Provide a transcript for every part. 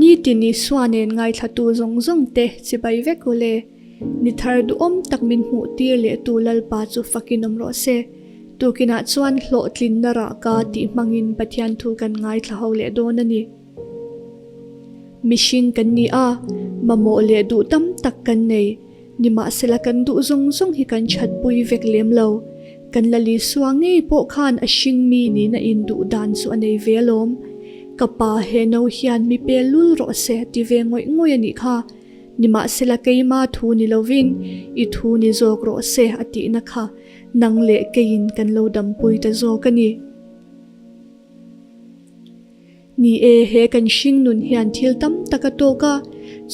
Nitin Isua nen ngaithlatu zawng zawng te chibai vek u le. Ni thar duhawm tak min hmuh tir leh tu Lalpa chu fakin awm rawh se. Tukinah chuan hlawhtlinna rahka tih hmangin Pathian thu kan ngaithla ho leh dawn a ni. Mihring kan ni a, mamawh leh duh tam tak kan nei. Nimahsela kan duh zawng zawng hi kan thatpui vek lem lo. Kan la Lisua ngei pawh khan a hring mi nihna in duh dan chu a nei ve alawm. Ka pa he no hian mi pe lul rawh se ti ve ngawih ngawih a nih kha. Nimahsela keima thu ni lovin i thu ni zawk rawh se a tihna kha nang leh keiin kan lo dampui ta zawk a ni. Ni e, he kan hring nun hian thil tam tak a tawk a,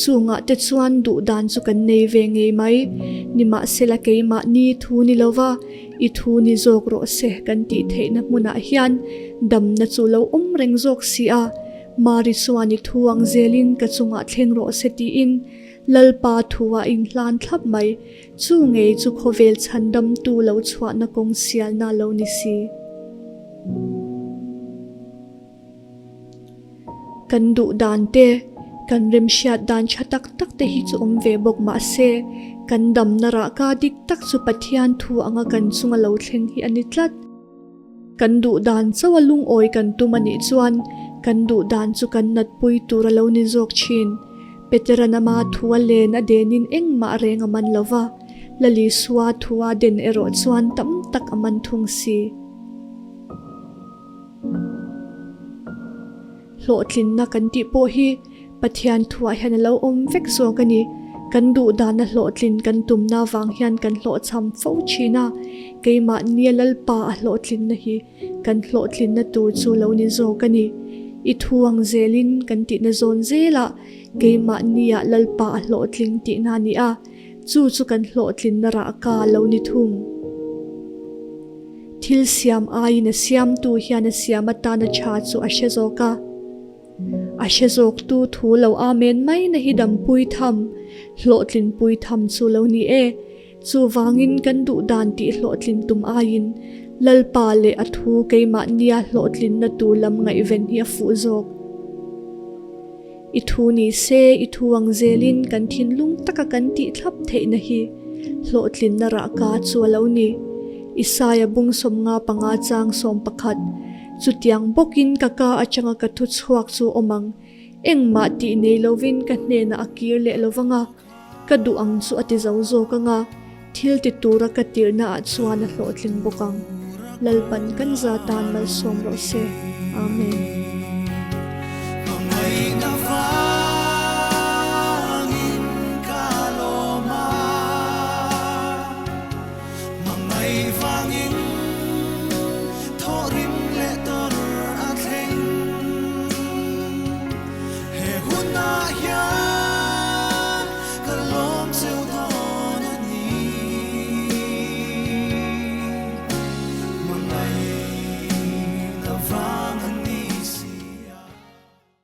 chungah te chuan duh dan chu kan nei ve ngei mai. Nimahsela keimahni thu ni lova, i thu ni zawk rawh se kan tih theihna hmunah hian damna chu lo awm reng zawk si a, Mari chuan i thu ang zelin ka chungah thleng rawh se tiin Lalpa thu-ah inhlan thlap mai, chu ngei chu khawvel chhandamtu lo chhuahna kawng sialna lo ni si. Kan duh dan te, kan remhriat dan tha tak tak te hi chu awm ve bawk mah se, kan damna rahka dik tak chu Pathian thu anga kan chunga lo thleng hi a ni tlat. Kan duh dan chauh a lungawi kan tum a nih chuan kan duh dan chu kan natpui tur a lo ni zawk thin. Petera nama thu a len a denin engmah reng a man lo va, Lalisua thu a den erawh chuan tam tak a man thung si. Hlawhtlinna kan tih pawh hi Pathian thuah hian a lo awm vek zawk a ni. Kan duh dana hlawhtlin kan tumna avang hian kan hlawhchham fo thin a, keimahnia Lalpa a hlawhtlinna hi kan hlawhtlinna tur chu lo ni zawk a ni. I thu ang zelin kan tihna zawn zelah keimahnia Lalpa a hlawhtling tihna a ni a, chu chu kan hlawhtlinna rahka a lo ni thung. Thil siam aiin a siamtu hian a siam atana tha chu a hre zawk a. A hre zawktu thu lo amen mai na hi dampui tham, hlawhtlinpui tham chu lo ni e. Chuvangin kan duh dan tih hlawhtlin tum aiin Lalpa leh a thu keimahnia hlawhtlinna tur lam ngaihven hi a fuh zawk. I thu ni se, i thu ang zelin kan thinlung taka kan tih thlap theihna hi hlawhtlinna rahka chu a lo ni. Isaia bung 55 chang 11, Chutiang bawkin ka ka atanga ka thu chhuak chu awm ang, engmah tih nei lovin ka hnenah a kir leh lo vang a, ka duh ang chu a ti zo zawk ang a, thil ti tura ka tirhna ah chuan a hlawhtling bawk ang. Lalpan kan za tan malsawm rawh se. Amen.